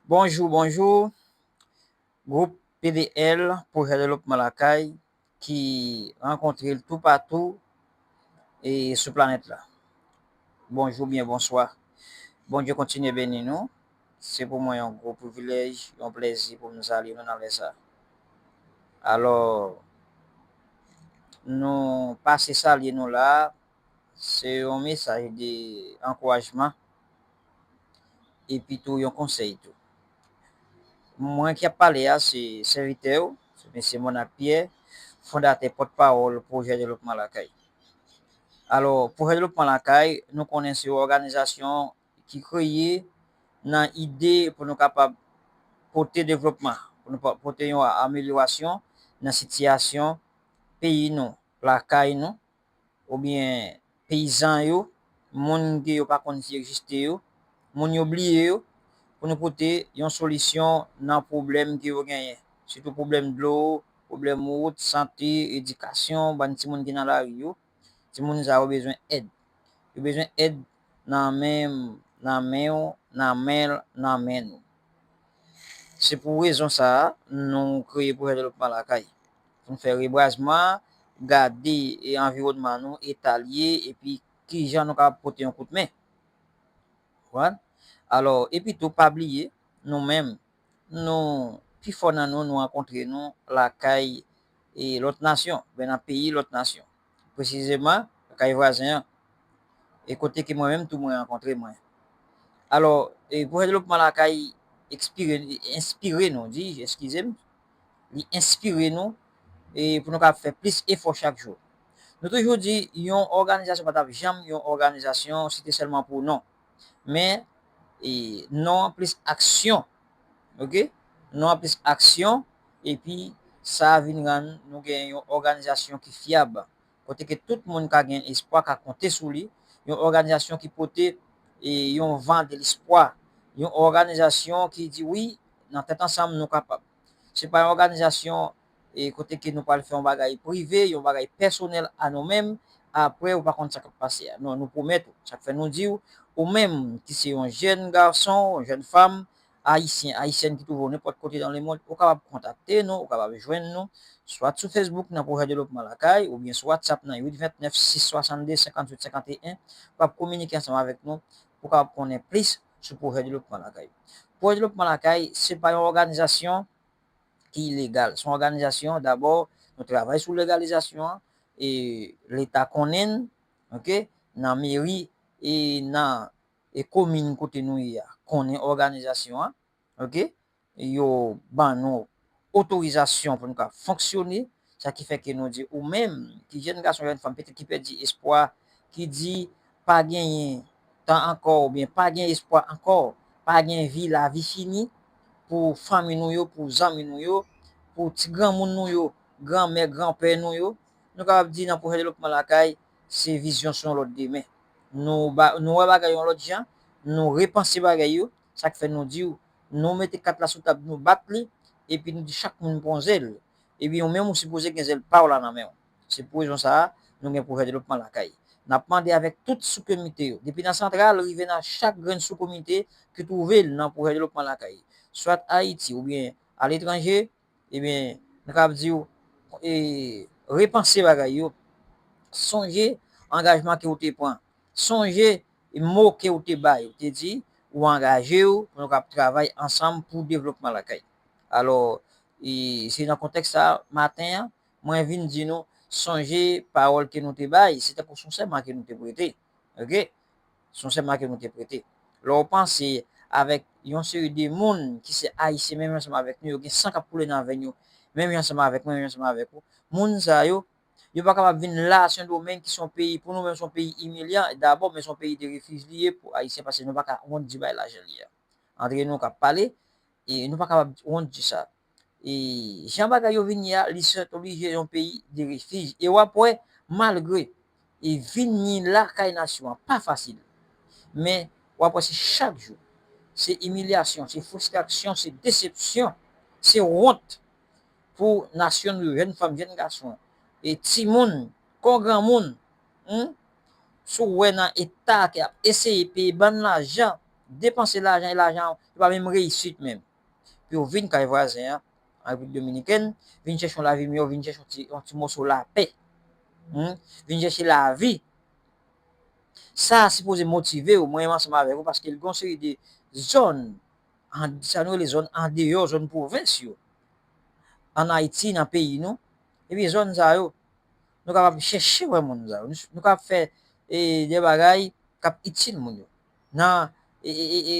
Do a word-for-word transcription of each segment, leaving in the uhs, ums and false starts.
Bonjou, bonjou. Gwoup P D L, Pwojè Devlopman Lakay, ki rankontre l toupatou e sou planèt la. Bonjou oubyen bonswa. Bondye kontinye beni nou. Se pou mwen yon gwo privilèj, yon plèzi pou m salye nou nan lè sa. Alò, nou pase salye nou la, se yon mesaj de ankourajman, epi tou yon konsèy tou. Mwen ki ap pale a, se sèvitè w, se mesye Monard Pierre, fondatè, pòtpawòl Pwojè Devlopman Lakay. Alò, Pwojè Devlopman Lakay, nou konnen se yon òganizasyon ki kreye nan ide pou nou kapab pote devlopman, pou nou pa-, pote yon amelyorasyon nan sitiyasyon peyi nou, lakay nou, oubyen peyizan yo, moun ke yo pa konn si egziste yo, moun yo bliye yo, pou nou pote yon solisyon nan pwoblèm ke yo genyen. Sitou pwoblèm dlo, pwoblèm wout, sante, edikasyon, bann timoun ki nan lari yo. Timoun sa yo bezwen èd. Yo bezwen èd nan men m, nan men w, nan men l, nan men nou. Se pou rezon sa a, nou kreye Pwojè Devlopman Lakay. Pou n fè rebwazman, gade, e, anviwònman nou, eta l ye, epi kijan nou kapab pote yon kout men. Konprann? Alò, epi tou, pa bliye, nou menm, nou, pifò nan nou, nou rankontre nou lakay, e, lòt nasyon, oubyen nan peyi lòt nasyon. Presizeman, lakay vwazen an. E kote ke mwen menm tou mwen rankontre mwen. Alò, e, Pwojè Devlopman Lakay ekspire, enspire nou, di, eskize m, li enspire nou, e pou nou kapab fè plis efò chak jou. Nou toujou di, yon òganizasyon pa t ap janm yon òganizasyon si te sèlman pou non. Men, e, non an plis aksyon, oke? Non an plis aksyon, epi sa a vin rann nou gen yon òganizasyon ki fyab, kote ke tout moun ka gen espwa, ka konte sou li, yon òganizasyon ki pote, e, yon van de lespwa, yon òganizasyon ki di, wi, nan tèt ansanm, nou kapab. Se pa yon òganizasyon, e, kote ke nou pral fè yon bagay prive, yon bagay pèsonèl a nou menm, apre ou pa konn sa k ap pase a. Non, nou pwomèt ou. Sa k fè nou di w, ou menm ki se yon jèn gason, yon jèn fanm, ayisyen, ayisyèn ki twouve w nenpòt kote nan lemonn, ou kapab kontakte nou, ou kapab jwenn nou, swat sou Facebook nan Pwojè Devlopman Lakay, oubyen sou WhatsApp nan uit vennèf sis swasanndez senkantuit senkanteyen, ou kapab kominike ansanm avèk nou, pou w kapab konnen plis sou Pwojè Devlopman Lakay. Pwojè Devlopman Lakay, se pa yon òganizasyon ki ilegal. Se yon òganizasyon, dabò, nou travay sou legalizasyon an, e Leta konnen n, oke, nan meri, e nan, e komin kote nou ye a, konnen òganizasyon an, oke, yo ban nou otorizasyon pou nou ka fonksyone, sa ki fè ke nou di ou menm, ki jèn gason, jèn fanm, petèt ki pèdi espwa, ki di pa genyen tan ankò, oubyen pa gen espwa ankò, pa gen vi, lavi fini, pou fanmi nou yo, pou zanmi nou yo, pou ti granmoun nou yo, granmè, granpè nou yo, nou kapab di nan Pwojè Devlopman Lakay, se vizyon sou yon lòt demen. Nou ba-, nou wè bagay yon lòt jan, nou repanse bagay yo, sa k fè nou di w, nou mete kat la sou tab, nou bat li, epi nou di chak moun pran zèl. Epi ou menm ou sipoze gen zèl pa w la nan men w. Se pou rezon sa a, nou gen Pwojè Devlopman Lakay. N ap mande avèk tout soukomite yo, depi nan santral rive nan chak grenn soukomite ki twouve l nan Pwojè Devlopman Lakay, swat Ayiti oubyen aletranje, ebyen, nou kapab di w, e, repanse bagay yo. Sonje angajman ke w te pran. Sonje mo ke w te bay. Ou te di, ou angaje w pou nou kapab travay ansanm pou devlopman lakay. Alò, e, se nan kontèks sa a, maten an, mwen vin di nou, sonje pawòl ke nou te bay, se tankou se yon sèman ke nou te prete. Oke? Se yon sèman ke nou te prete. Lè w panse avèk yon seri de moun ki se Ayisyen, menm jan ansanm avèk nou, yo gen san k ap koule nan venn yo, menm jan ansanm avèk mwen, menm jan ansanm avèk ou, moun sa yo, yo pa kapab vin la, Sendomeng, ki se yon peyi, pou nou menm, se yon peyi imilyan, dabò, men se yon peyi de refij li ye pou Ayisyen, paske nou pa ka wont di bagay la jan l ye a. Antre nou k ap pale, e nou pa kapab wont di sa. E jan bagay yo vin ye a, li sèt oblije yon peyi de refij. E w ap wè, malgre e vini lakay nasyon an pa fasil, men w ap wè se chak jou. Se imilyasyon, se fristrasyon, se desepsyon, se wont pou nasyon nou yo, jèn fanm, jèn gason, e timoun, kon granmoun, hmm? Si w wè nan eta ke ap eseye peye bann lajan, depanse lajan, e lajan yo pa menm reyisit menm. Pou yo vin kay vwazen an, an Repiblik Dominikèn, vin chèche yon lavi miyò, vin chèche yon ti, yon ti moso lapè. Hmm? Vin chèche lavi. Sa a sipoze motive w, mwen menm ansanm avèk ou, paske l gen yon seri de zòn, an, sa nou rele zòn andeyò, zòn pwovens yo, ann Ayiti, nan peyi nou. Ebyen, zòn sa yo, nou kapab chèche wè moun sa yo. Nou, nou kapab fè, e, de bagay k ap itil moun yo. Nan, e, e, e, e,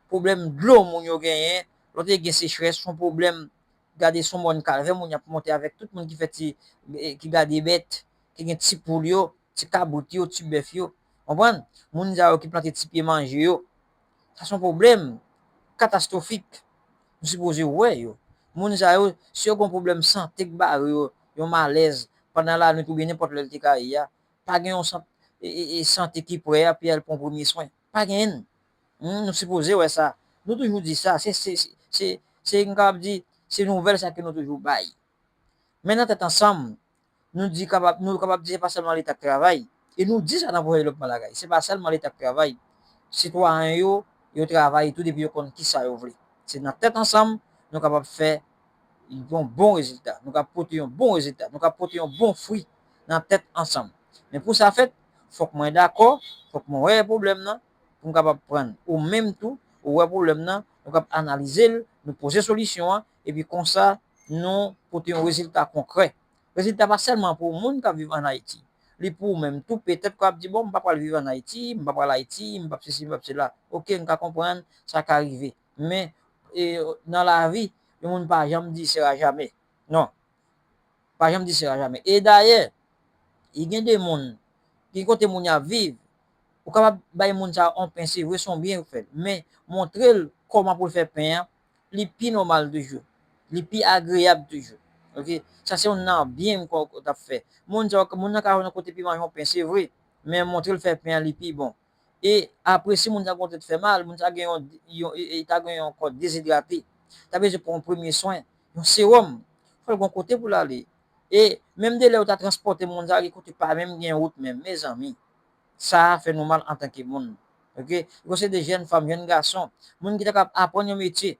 pwoblèm dlo moun yo genyen, lòt gen sechrès, se yon pwoblèm, gade se yon mòn kalvè moun y ap monte avèk tout moun ki fè ti, e, ki gade bèt, ki gen ti poul yo, ti kabrit yo, ti bèf yo. Konprann? Moun sa yo ki plante ti pye manje yo. Sa se yon pwoblèm katastwofik. Nou sipoze wè yo. Moun sa yo, si yo gen yon pwoblèm sante k bare yo, yon malèz, pandan lanwit oubyen nenpòt lè l te ka ye a, pa gen yon sant, e, e, e, sante ki prè a, pou y al pran premye swen. Pa genyen. Hmm, nou sipoze wè sa. Nou toujou di sa. Se, se, se, se, se, m kapab di, se nouvèl sa ke nou toujou bay. Men nan tèt ansanm, nou di kapab, nou kapab di se pa sèlman Leta k travay. E nou di sa nan pwojè devlopman lakay. Se pa sèlman Leta k travay. Sitwayen yo, yo travay tou depi yo konn kisa yo vle. Se nan tèt ansanm, nou kapab fè yon bon rezilta. Nou kapab pote yon bon rezilta. Nou kapab pote yon bon fwi nan tèt ansanm. Men pou sa fèt, fòk mwen dakò, fòk mwen wè pwoblèm nan, pou m kapab pran. Ou menm tou, ou wè pwoblèm nan, nou kapab analize l, nou poze solisyon an, epi konsa, nou pote yon rezilta konkrè. Rezilta pa sèlman pou moun k ap viv ann Ayiti. Li pou ou menm tou, petèt, k ap di, "Bon, m pa pral viv ann Ayiti, m pa pral Ayiti, m p ap sesi, m p ap sela." Oke, m ka konprann, sa ka rive. Men, e, nan lavi, yon moun pa janm di sera jamè. Non. Pa janm di sera jamè. E dayè, gen de moun, gen kote moun y ap viv, ou kapab bay moun sa yon pen, se vre, se yon byen ou fè l, men montre l kòman pou l fè pen an, li pi nòmal toujou, li pi agreyab toujou. Oke? Sa se youn nan byen m kwè w t ap fè. Moun sa yo, moun nan ka jwenn yon kote pou l manje yon pen, se vre, men montre l fè pen an, li pi bon. E apre, si moun sa gen yon tèt fè mal, moun sa gen yon, yon, e, e, ta gen yon kò dezidrate, ta bezwen pran yon premye swen, yon sewòm, fò l gen yon kote pou l ale. E menm de lè yo ta transpòte moun sa, gen kote pa menm gen wout menm, mezanmi. Sa fè nou mal antanke moun. Oke? Yo se de jèn fanm, jèn gason, moun ki ta kab aprann yon metye.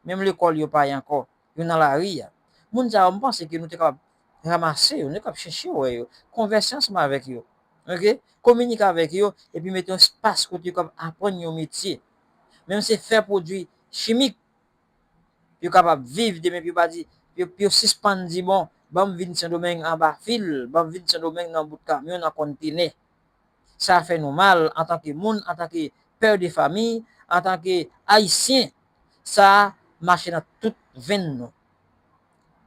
Menm lekòl yo pa ye ankò. Yo nan lari a. Moun sa yo, m panse ke nou te kab ranmase yo, nou te kab chèche wè yo, konvèse ansanm avèk yo. Oke? Kominike avèk yo, epi mete yon espas kote yo kab aprann yon metye. Menm se fè pwodui chimik, yo kapab viv demen, pou yo pa di, pou yo, pou yo sispann di, "Bon, ban m vin Sendomeng anba fil, ban m vin Sendomeng nan bout kamyon, nan kontenè." Sa fè nou mal antanke moun, antanke pè de fanmi, antanke Ayisyen. Sa mache nan tout venn nou.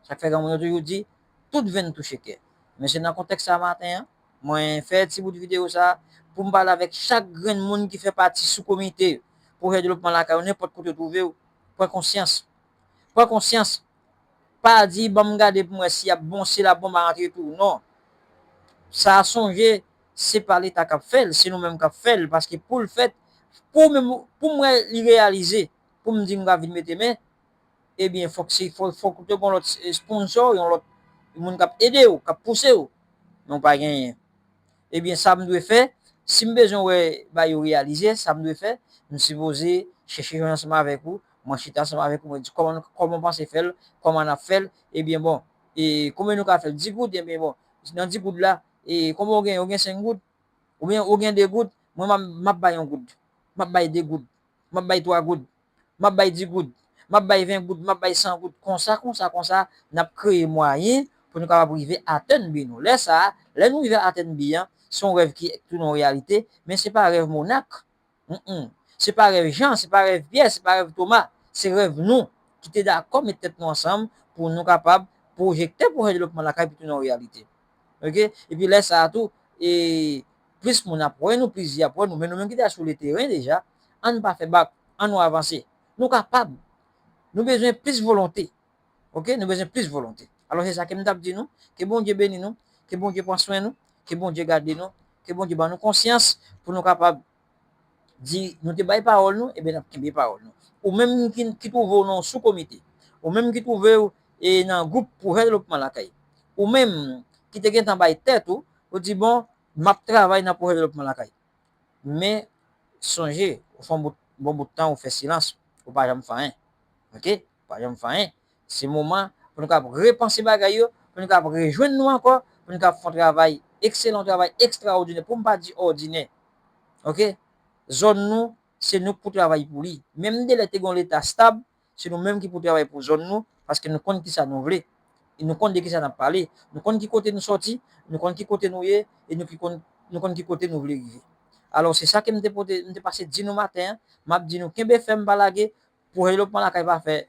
Sa k fè granmoun yo toujou di, "Tout venn touche kè." Men se nan kontèks sa maten an, mwen fè ti bout videyo sa pou m pale avèk chak grenn moun ki fè pati sou komite pwojè devlopman lakay ou, nenpòt kote w twouve w, pran konsyans. Pran konsyans. Pa di, "Ban m gade pou m wè si y ap bon, si l ap bon, m a rantre tou." Non. Sa a sonje, se pa Leta k ap fè l, se nou menm k ap fè l, paske pou l fèt, pou menm, pou m wè li reyalize, pou m di m ka vin mete men, ebyen, fòk se, fòk, fòk ou te gen yon lòt sponsò, yon lòt moun k ap ede w, k ap pouse w. Men w pa genyen. Ebyen, sa m dwe fè, si m bezwen wè bagay yo reyalize, sa m dwe fè, m sipoze chèche jwenn ansanm avèk ou, mwen chita ansanm avèk ou, mwen di kòman, kòman w panse fè l, kòman n ap fè l, ebyen, bon, e konbyen nou ka fè l? Dis goud, ebyen, bon, nan dis goud la, e konbyen w gen? Ou gen senk goud? Oubyen ou gen de goud? Mwen, m ap, m ap bay yon goud, m ap bay de goud, m ap bay twa goud, m ap bay dis goud, m ap bay ven goud, m ap bay san goud, konsa, konsa, konsa, n ap kreye mwayen pou nou kapab rive atenn bi nou. Lè sa a, lè nou rive atenn bi an, se yon rèv ki tounen yon reyalite, men se pa rèv Monak. Mm, mm. Se pa rèv Jan, se pa rèv Pyè, se pa rèv Toma, se rèv nou ki te dakò met tèt nou ansanm pou nou kapab pwojekte pwojè devlopman lakay pou tounen yon reyalite. Oke? Epi lè sa a tou, e, plis moun ap wè nou, plizyè ap wè nou, men nou menm ki te sou le teren deja, ann pa fè bak, ann nou avanse. Nou kapab. Nou bezwen plis volonte. Oke? Nou bezwen plis volonte. Alò, se sa ke m t ap di nou. Ke Bondye beni nou. Ke Bondye pran swen nou. Ke Bondye gade nou. Ke Bondye ban nou konsyans pou nou kapab di, nou te bay pawòl nou, ebyen, n ap kenbe pawòl nou. Ou menm ki, ki twouve w nan yon sou komite, ou menm ki twouve w, e, nan gwoup pwojè devlopman lakay, ou menm ki te gentan bay tèt ou, ou di, "Bon, m ap travay nan pwojè devlopman lakay." Men, sonje, ou fè yon bout bon bout tan ou fè silans, ou pa janm fè anyen. Oke? Ou pa janm fè anyen. Se moman pou nou kab repanse bagay yo, pou nou kab rejwenn nou ankò, pou nou kab fè yon travay ekselan, yon travay ekstraòdinè, pou m pa di òdinè. Oke? Zòn nou, se nou k pou travay pou li. Menm de lè te gen yon leta stab, se nou menm ki pou travay pou zòn nou, paske nou konn kisa nou vle. E nou konn de kisa n ap pale. Nou konn ki kote nou sòti, nou konn ki kote nou ye, e nou ki konn, nou konn ki kote nou vle rive. Alò, se sa ke m te pote, m te pase di nou maten an, m ap di nou kenbe fèm, pa lage, pwojè devlopman lakay pa fè,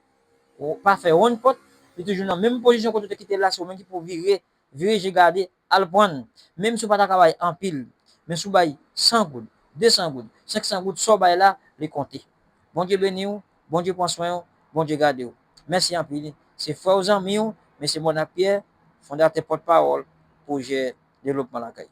pa fè wonn pòt, li toujou nan menm pozisyon kote w te kite l la, se ou menm ki pou vire, vire je gade, al pran l. Menm si w pa ta ka bay anpil, men si w bay san goud, de san goud, senk san goud, sa w bay la, li konte. Bondye beni w, Bondye pran swen w, Bondye gade w. Mèsi anpil. Se frè w, zanmi w, mesye Monak Pyè, fondatè, pòtpawòl pwojè devlopman lakay.